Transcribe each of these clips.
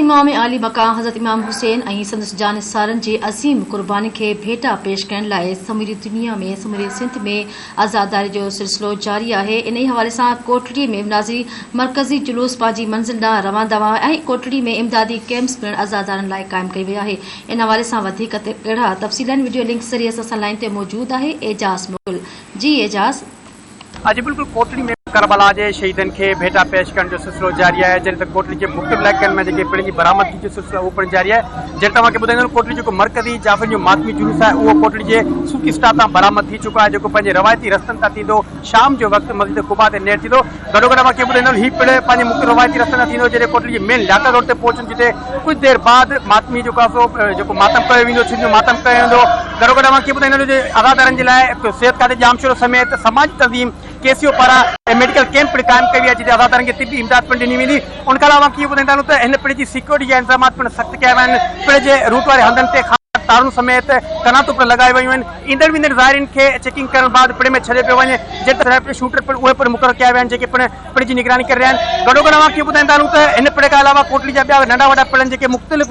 امام عالي مقام حضرت امام حسين ۽ سندس جانثارن جي عظيم قربانين کي ڀيٽا پيش ڪرڻ لاء سموري دنيا ۾ سموري سنڌ ۾ عزاداري جو سلسلو جاري آهي انهي حوالي سان ڪوٽڙي ۾ به ناظري مرڪزي جلوس پنهنجي منزل ڏانهن روان دوان ۽ ڪوٽڙي ۾ امدادي ڪئمپس پڻ عزادارن لاء قائم ڪئي وئي آهي ان حوالي سان وڌيڪ ڪهڙا تفصيل آهن وڊيو لنڪ ذريعي اسان سان لائين تي موجود آهي اعجاز مغل جي اعجاز. اڄ بلڪل ڪوٽڙي ۾ ڪربلا جي شهيدن کي ڀيٽا پيش ڪرڻ جو سلسلو جاري آهي جڏهن ته ڪوٽڙي جي مختلف علائقن ۾ جيڪي پڙين جي برآمدگي جو سلسلو اهو پڻ جاري آهي جڏهن توهان کي ٻڌائيندو ڪوٽڙي جيڪو مرڪزي جعفرين جو ماتمي جلوس آهي اهو ڪوٽڙي جي سوڪي اسٽاپ تان برآمد ٿي چڪو آهي جيڪو پنهنجي روايتي رستن تان ٿيندو شام جو وقت مسجد قباء تي نيٺ ٿيندو گڏوگڏ اوهان کي ٻڌائيندو هي پڙ پنهنجي مختلف روايتي رستن تان ٿيندو جڏهن ڪوٽڙي جي مين لياقت روڊ تي پهچن جتي ڪجهه دير بعد ماتمي جو قافلو جيڪو ماتم ڪيو ويندو ڇن جو ماتم ڪيو ويندو گڏوگڏ اوهان کي ٻڌائيندو جو عزادارن جي لاء صحت کاتي ڄامشورو سميت سماجي تنظيم ڪي سي او پاران ميڊيڪل ڪيمپ پڻ قائم ڪئي وئي آهي جتي عزادارن کي طبي امداد پڻ ڏني ويندي ان کان علاوه اوهان کي اهو ٻڌائيندا هلون ته هن پڙ جي سيڪيورٽي جا انتظامات پڻ سخت ڪيا ويا آهن پڙ جي روٽ واري هنڌن تي خاص تارون سميت قناتون پڻ لڳايون ويون آهن ايندڙ ويندڙ زائرين کي چيڪنگ ڪرڻ بعد پڙ ۾ ڇڏيو پيو وڃي جڏهن ته ريپڊ شوٽر پڻ اهي پڻ مقرر ڪيا ويا آهن جيڪي پڻ پڙ جي نگراني ڪري رهيا آهن گڏوگڏ اوهان کي ٻڌائيندا هلون ته هن پڙ کان علاوه ڪوٽڙي جا ٻيا ننڍا وڏا پڙ آهن جيڪي مختلف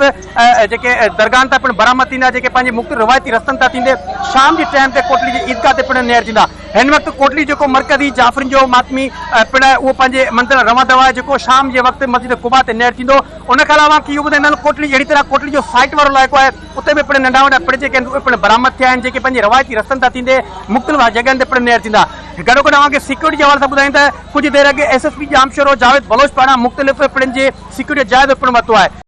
جيڪي درگاهن تان پڻ برآمد ٿيندا جيڪي پنهنجي مختلف روايتي رستن تان ٿيندي شام جي ٽائيم تي ڪوٽڙي جي عيدگاهه تي پڻ نيئر ٿيندا هن وقت ڪوٽڙي جيڪو مرڪزي جعفرين جو ماتمي پڙ آهي اهو پنهنجي منزل روان دوان آهي جيڪو شام جي وقت مسجد قباء تي نيئر ٿيندو ان کان علاوه اوهان کي اهو ٻڌائيندا هلون ڪوٽڙي اهڙي طرح ڪوٽڙي جو سائيٽ وارو علائقو آهي اتي به پڻ ننڍا وڏا پڙ جيڪي آهن اهي پڻ برآمد ٿيا آهن جيڪي پنهنجي روايتي رستن تان ٿيندي مختلف جڳهن تي پڻ نيئر ٿيندا. گڏوگڏ اوهان کي سيڪيورٽي جي حوالي سان ٻڌايون ته ڪجهه دير اڳ S S P Jamshoro Javed Baloch پاران مختلف پڙن جي سيڪيورٽي جو جائزو پڻ ورتو آهي.